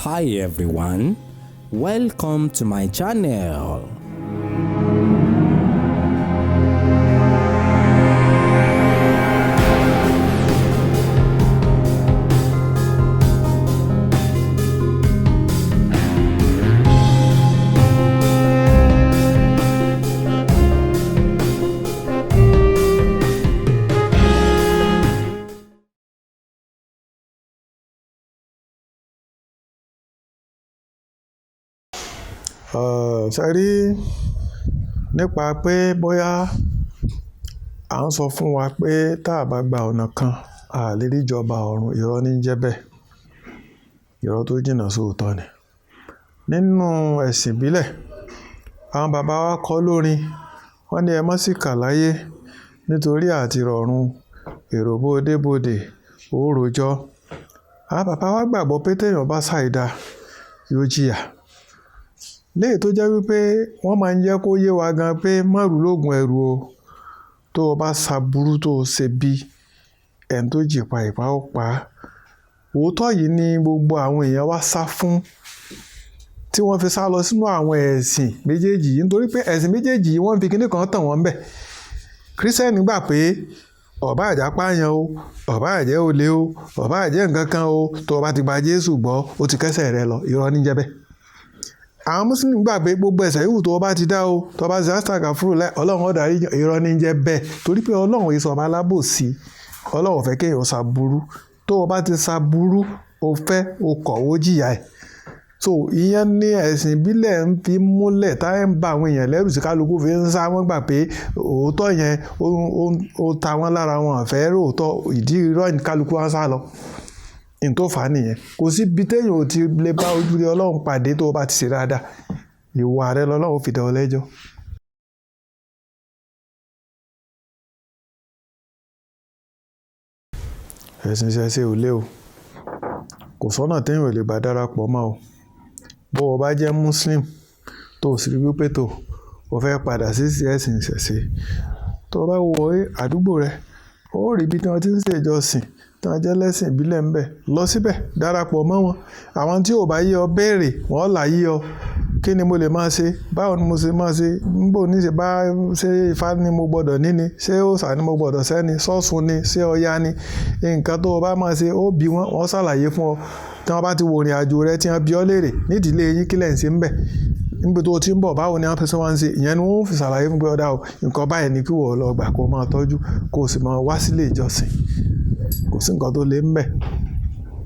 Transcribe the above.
Hi everyone, welcome to my channel. Ṣe rí nípa pé bóyá à ń sọ fún wa pé tá a bá gba ọ̀nà kan, a lè rí ìjọba ọ̀run. Irọ́ ní jẹ́ bẹ́ẹ̀. Irọ́ tó jìnnà sóòótọ́ ni. Nínú ẹ̀sìn ìbílẹ̀, àwọn bàbá wa kọ́ lórin, wọ́n ní ẹ má sì kà láyé nítorí àti rọ̀run, èrò bódé bódé, ó rojọ́. Àwọn bàbá wa gbàgbọ́ pé tí èèyàn bá ṣàìdá, yóò jìyà. Léyìí tó jẹ́ wípé wọ́n máa ń jẹ́ kó yé wa gan pé má rú lógun ẹrù o. Tó o bá ṣàbúrú tó o ṣe bí, ẹni tó jìpa ìpá ó pa á. Òótọ́ yìí ni gbogbo àwọn èèyàn wá sá fún, tí wọ́n fi sá lọ sínú àwọn ẹ̀sìn méjèèjì yìí nítorí pé ẹ̀sìn méjèèjì yìí wọ́n fi kíní kan tàn wọ́n bẹ̀. Kírísítẹ́nì gbà pé ọ̀bá àjẹ́ pààyàn o, ọ̀bá àjẹ́ olè o, ọ̀bá àjẹ́ nǹkan kan o, tó o bá ti gba Jésù gbọ́, ó ti kẹ́sẹ̀ rẹ lọ. Irọ́ ní jẹ́ bẹ́ẹ̀. Àwọn Mùsùlùmí gbà pé gbogbo ẹ̀ṣẹ̀ yòówù tó o bá ti dá o, tó o bá ti astaghfirullah, Ọlọ́run ó dárí jì. Irọ́ ní jẹ́ bẹ́ẹ̀. Torí pé Ọlọ́run kì í ṣọba alábòsí. Ọlọ́run ò fẹ́ kí èèyàn ṣàbúrú. Tó o bá ti ṣàbúrú, o fẹ́, o kọ̀, ó jìyà ẹ̀. So ìyẹn ní ẹ̀sìn ìbílẹ̀ ń fi múlẹ̀ tá ń ba àwọn èèyàn lẹ́rù sí kálukú fi ń sá. Wọ́n gbà pé òótọ́ yẹn ó ta wọ́n lára, wọn ò fẹ́ rí òótọ́, ìdí irọ́ ní kálukú wọ́n sá lọ. Ohun tó fà á nìyẹn. Kò sí ibi tí èèyàn ò ti lè bá ojú rí Ọlọ́run pàdé tó o bá ti ṣe dáadáa. Ìwà rẹ lọ́lọ́run ó fi dá ọ lẹ́jọ́. Ẹ̀sìn ìṣẹ̀ṣe ò le o. Kò sọ́nà tí èèyàn ò lè gbà darapọ̀ mọ́ o. Bó o bá jẹ́ Muslim tó sì rí wípé tó o fẹ́ padà sí ẹ̀sìn ìṣẹ̀ṣe, tó o bá wo àdúgbò rẹ, ó rí ibi tí wọ́n ti ń ṣe ìjọsìn, tí wọ́n jẹ́ lẹ́sìn ìbílẹ̀ ń bẹ. Lọ síbẹ̀, darapọ̀ mọ́ wọn. Àwọn tí ò bá yé ọ béèrè, wọ́n ó là yé ọ. Kí ni mo lè máa ṣe? Báwo ni mo ṣe máa ṣe? Níbo ní ṣe bá ṣé Ifá ni mo gbọdọ̀ ní ni? Ṣé òòṣà ni mo gbọdọ̀ ṣẹ́ ni? Ṣọ́ṣun ni? Ṣé Ọya ni? Nǹkan tó o bá máa ṣe, ó bi wọ́n, wọ́n ṣàlàyé fún ọ. Tí wọ́n bá ti wo ìrìnàjò rẹ tí wọ́n bi ọ́ léèrè, nídìílé yín kí lẹ̀ ń ṣe ń bẹ? Níbi tó o ti ń bọ̀, báwo ni wọ́n ṣe wá ń ṣe? Ìyẹn ni wọ́n ó fi ṣàlàyé fún pé ọ̀dà o, nǹkan báyìí ni kí ìwọ lọ gbà kó máa tọ́jú, kó sì máa wá sílé ìjọsìn. Kò sí nǹkan tó le ń bẹ.